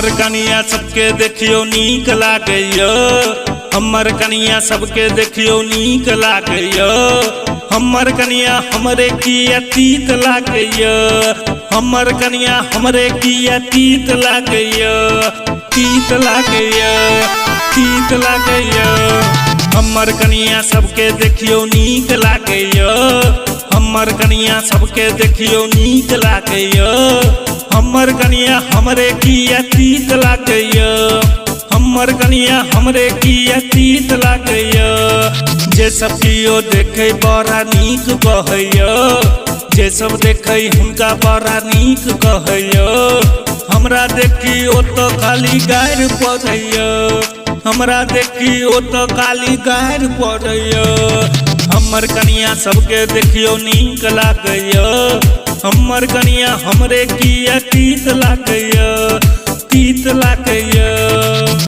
हमर कनिया सबके देखियो नीक लागैया। हमर कनिया सबके देखियो नीक लागैया। हमर कनिया हमरे किया तीत लागैया। हमर कनिया हमरे किया तीत लागैया। तीत लागैया, तीत लागैया। हमर कनिया सबके देखियो नीक लागैया। हमर कनिया सबके देखियो नीक लागैया। हमर कनिया हमरे किया तीत लागैया। हमर कनिया हमरे किया तीत लागैया। जे सब कियो देखे बड़ा नीक कहैया। जे सब देखे हुनका बड़ा नीक कहैया। हमरा देखी ओ तो खाली गारि पड़ैया। हमरा देखी ओ तो खाली गारि पड़ैया। हमर कनिया सबके देखियो नीक लागैया। हमर कनिया हमरे किया तीत लागैया। तीत लागैया।